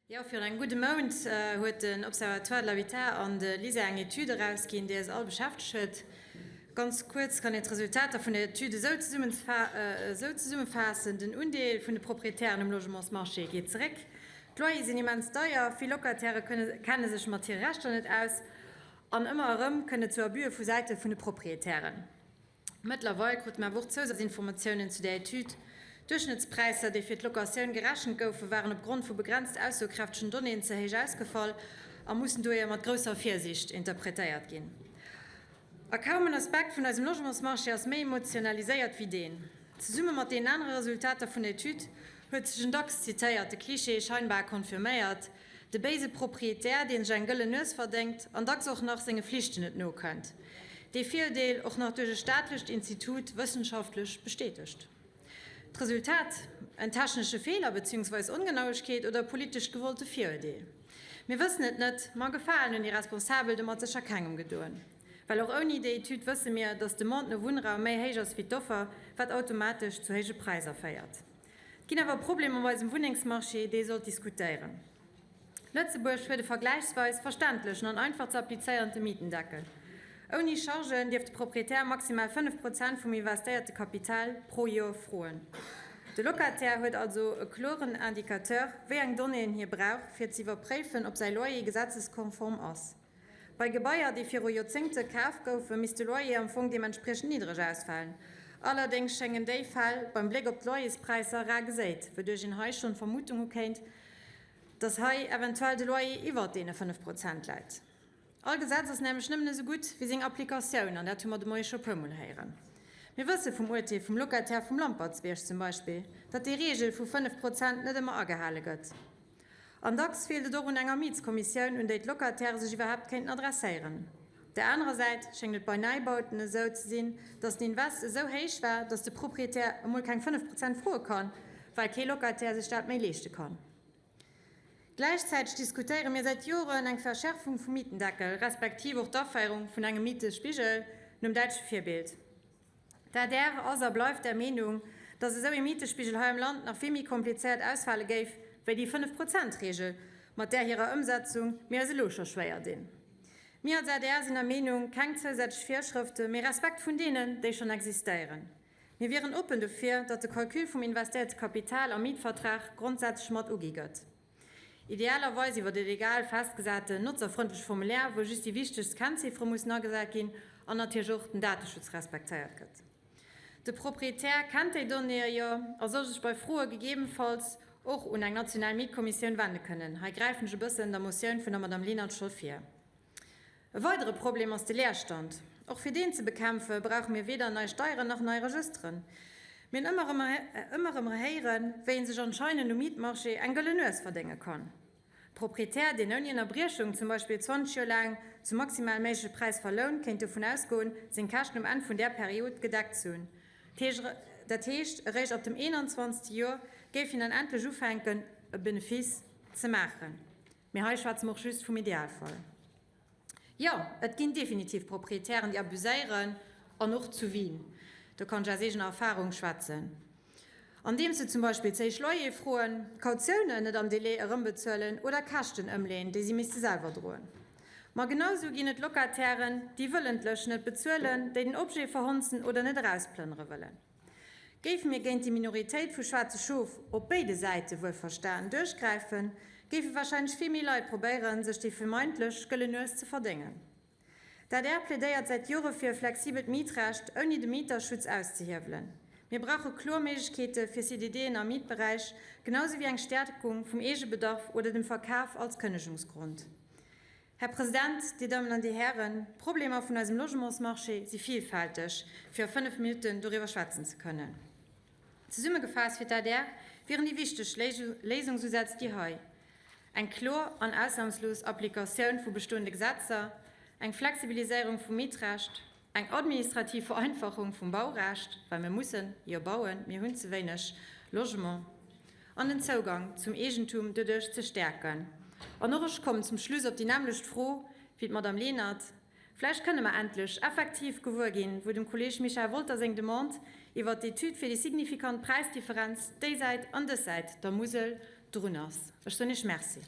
Jo, virun engem gudde Mount huet den Observatoire de l'habitat an de LISER eng Etüd erausginn, déi eis all beschäftegt huet. Ganz kuerz kann een d'Resultater vun der Etüd esou zesummefaassen, Den Undeel vun de Proprietären um Logementsmarché geet zeréck, d'Loyere sinn immens deier, vill Locatairë kenne sech mat hire Rechter net aus an ëmmer erëm kënnt et zu Abüe vu Säite vun de Proprietären. Mëttlerweil krute mer awer och Zousazinformatiounen zu där Etüd. D'Duerchschnëttspräisser, déi fir d'Locatioun gerechent goufen, waren op Grond vu begrenzt aussokräftegen Donnéeën ze héich ausgefall a mussen dohier mat grousser Virsiicht interpretéiert ginn. A kaum en Aspekt vun eisem Logementsmarché ass méi emotionaliséiert wéi deen. Zesumme mat deenen anere Resultater vun der Etüd huet sech en dacks zitéierte Klischee scheinbar confirméiert, De béise Proprietär, dee sech eng gëllen Nues verdéngt an dacks och nach senge Flichten net nokënnt. Dee Virdeel och nach duerch e staatlecht Institut wëssenschaftlech bestätegt. D'Resultat, En technesche Feeler beziehungsweis Ongenauegkeet oder e politescht gewollte Viruerdeel? Mir wëssen et net, ma Gefalen hunn déi Responsabel domat sécher kengem gedoen. Well och ouni déi Etüd wësse mir, datt d'Demande no Wunnraum méi héich ass wéi d'Offer, wat automatesch zu héije Präisser féiert. Et ginn awer Problemer op eisem Wunnengsmarché, déi ee sollt diskutéieren. Lëtzebuerg huet e vergläichsweis verständlechen an einfach ze applizéierende Mietendeckel. Ouni Chargen dierf de Proprietär maximal 5 Prozent vum investéierte Kapital pro Joer froen. De Locataire huet also e kloren Indicateur, wéi eng Donnéeën hie brauch, fir ze iwwerpréifen, ob säi Loyer gesetzeskonform ass. Bei Gebaier, déi viru Joerzéngte kaf goufen, misst de Loyer am Fong deementspriechend niddreg ausfalen. Allerdéngs schéngen déi Fäll beim Bléck op d'Loyerspräisser rar geséit, wouduerch een hei schonn d'Vermutung hu kéint, dass hei eventuell de Loyer iwwert deene 5 Prozent läit. All Gesetz ass nämlech nëmmen esou gutt wéi seng Applikatioun, an dat hu mer de Moie scho puer Mol héieren. Mir wësse vum Urteel vum Locataire vum Lampertsbierg zum Beispill, datt déi Reegel vu 5 Prozent net ëmmer agehale gëtt. An dacks feelt et och un enger Mietskommissioun, un déi d'Locatairë sech iwwerhaapt kéinten adresséieren. Op der anerer Säit schéngt et bei Neibauten esou ze sinn, datt den Invest esou héich war, datt de Proprietär emol keng 5 Prozent froe kann, well kee Locataire sech dat méi leeschte kann. Gläichzäiteg diskutéiere mir säit Joren eng Verschärfung vum Mietendeckel, respektiv och d'Aféierung vun engem Mietespigel nom däitsche Virbild. D'adr ass a bleift der Meenung, datt esou ee Mietespigel hei am Land nach vill méi komplizéiert ausfale géif wéi déi Fënnef-Prozent-Reegel, mat där hirer Ëmsetzung mir eis elo scho schwéier dinn. Mir als adr sinn der Meenung, keng zousätzlech Virschrëfte, mee Respekt vun deenen, déi schonn existéieren. Mir wieren oppen dofir, datt de Calcul vum investéierte Kapital am Mietvertrag grondsätzlech mat ugi gëtt. Idealerweis iwwert e legal festgesaten, notzerfrëndleche Formulaire, wou just déi wichtegst Kennziffere mussen agesat ginn an natierlech och den Dateschutz respektéiert gëtt. De Proprietär kennt déi Donnéeë jo a soll sech bei Froe gegebenfalls och un eng national Mietkommissioun wende kënnen. Hei gräifen ech e bëssen der Motioun vun der Madame Lenert scho vir. E weidere Problem ass de Leerstand. Och fir deen ze bekämpfe brauche mir weder nei Steieren nach nei Regësteren. Mir hunn ëmmer ëmmer erëm héieren, wéi ee sech anscheinend um Mietmarché eng gëllen Nues verdénge kann. Proprietär, deen ouni Ënnerbriechung zum Beispill 20 Joer laang zum maximal méigleche Präis verlount, kéint dovun ausgoen, seng Käschten um Enn vun där Period gedeckt ze hunn. Dat heescht, eréischt ab dem 21. Joer géif hien dann endlech ufänken, e Benefice ze maachen. Mee hei schwätze mer och just vum Idealfall. Jo, et ginn definitiv Proprietären, déi abuséieren, an och zu Wien. Do kann ech aus eegener Erfahrung schwätzen. Andeems se zum Beispill ze héich Loyer froen, Kautiounen net am Délai erëmbezuelen oder Käschten ëmleeën, déi si misste selwer droen. Ma genau sou ginn et Locatairen, déi wëllentlech net bezuelen, déi den Objet verhonzen oder net erausplënnere wëllen. Géife mir géint déi Minoritéit vu schwaarze Schof, op béide Säite wuelverstan, duerchgräifen, géife warscheinlech vill méi Leit probéieren, sech déi vermeintlech gëllen Nues ze verdéngen. D'adr plädéiert säit Jore fir e flexibelt Mietrecht, ouni de Mieterschutz auszehiewelen. Mir brauche kloer Méiglechkeete fir CDDen am Mietberäich, genau sou wéi eng Stäerkung vum Eegebedarf oder dem Verkaf als Kënnegungsgrond. Här President, Dir Dammen an Dir Hären, d'Problemer vun eisem Logementsmarché si vielfälteg, fir a fënnf Minutten doriwwer schwätzen ze kënnen. Zesummegefaasst fir d'ADR wieren déi wichteg Léisungsusätz déi hei, eng kloer an ausnahmslos Applikatioun vu bestoende Gesetzer, eng Flexibiliséierung vum Mietrecht, eng administrativ Vereinfachung vum Baurecht, well mir mussen jo bauen, mir hunn ze wéineg Logement, an den Zougang zum Eegentum doduerch ze stäerken. An och ech kommen zum Schluss op déi nämmlecht Fro wéi d'Madame Lenert. Vläicht kënne mer endlech effektiv gewuer ginn, wou dem Kolleeg Michel Wolter seng Demande iwwert d'Etüd fir déi signifikant Präisdifferenz déi Säit an dës Säit der Musel. drun ass. Ech soen Iech Merci.